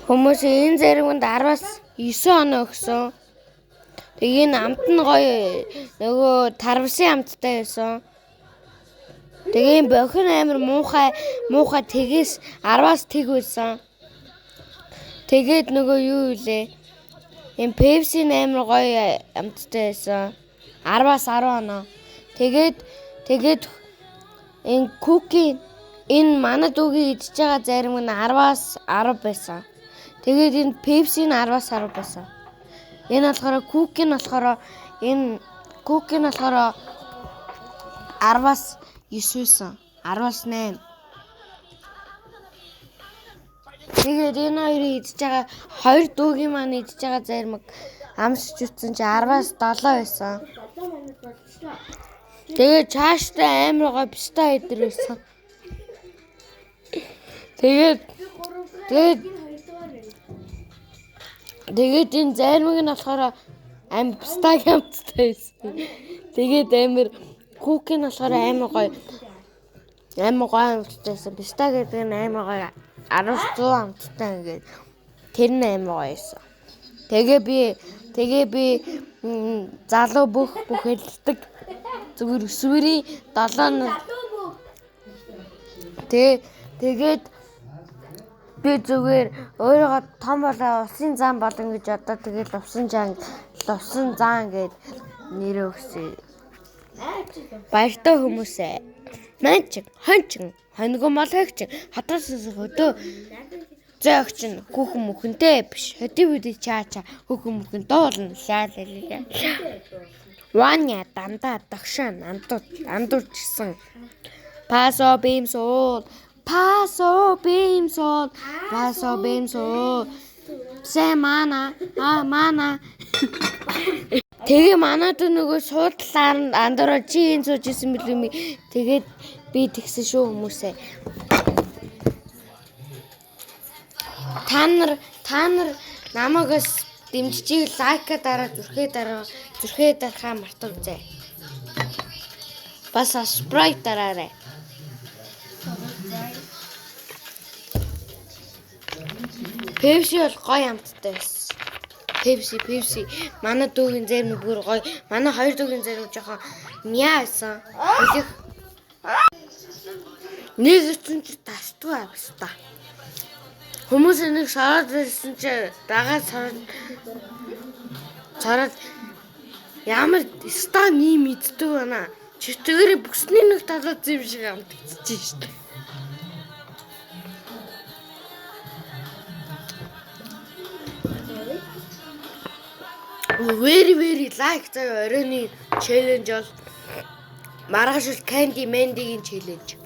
Хүмүүс энэ заримд 10-аас 9 оноо өгсөн. Тэгээ энэ амт нь гоё нөгөө тарвсын амттай байсан. Тэгээ энэ бохин амар муухай муухай тэгээс 10-аас тэг байсан. Тэгээд нөгөө юу вэ? Энэ Pepsi амар гоё амттай байсан. 10-аас 10 оноо. Тэгээд тэгээд энэ Cookie энэ манай дүүгийн идж байгаа зарим нь 10-аас 10 байсан. Тэгээд энэ Pepsi нь 10-аас 10 байсан. Энэ болохоор Cookie нь болохоор энэ Cookie нь болохоор 10-аас 9 байсан. 10-аас 8. Тэгээд энэ хоёрыг идж байгаа хоёр дүүгийн маань идж байгаа заримг амсч үтсэн чи 10-аас 7 байсан. Тэгээд чааштай амар гоё писта идэр байсан. Тэгээд тэгээд тэгээд энэ заримг нь болохоор амар пистаг амттай байсан. Тэгээд амар куки нь болохоор амар гоё амар гоё амттай байсан. Писта гэдэг нь амар гоё 10 100 амттай ингээд тэр нь амар гоё байсан. Тэгээ би залуу бүх хэлдэг. Зүгээр өсвөрийн 7 тэгээд би зүгээр өөрийгөө том болоо улсын зам болно гэж одоо тэгэл усан жан усан зан гэд нэрээ өгсөн. Баяртай хүмүүсээ. Манчин, хончин, хоньгоо молгогч, хатаас хөдөө зөөгч нь хүүхэн мөхөнтэй биш. Хөдөө бүдий чаача хүүхэн мөхөн дуулна. Ла ла ла. Ваня дандаа дагшаан андуурчсан. Пасо бим суул. Пасо бим суул. Пасо бим суул. Сэмана а мана. Тэгээ манад нөгөө суудлаар андуураа чи энэ сууж исэн бэлгүй ми. Тэгээд би тэгсэн шүү хүмүүсээ. Та нар намайг бас дэмжиж лайк дараа зүрхээ дарахаа мартавзээ. Бас subscribe дараарай. Pepsi бол гоё амттай байсан. Pepsi манай дүүгийн зарим бүр гоё. Манай хоёр дүүгийн зарим жоохон мяа байсан. Хэлэх нэг үтсэн чи тасдгүй авста. Хүмүүс нэг сороод ирсэн чи дагаад сороод ямар стан ийм иддэг байна. Чөтгөрийн бүсний нэг талууд юм шиг амтчихж шүү дээ. Very very like заяа оройны challenge бол маргааш бол Candy Mandy-гийн challenge.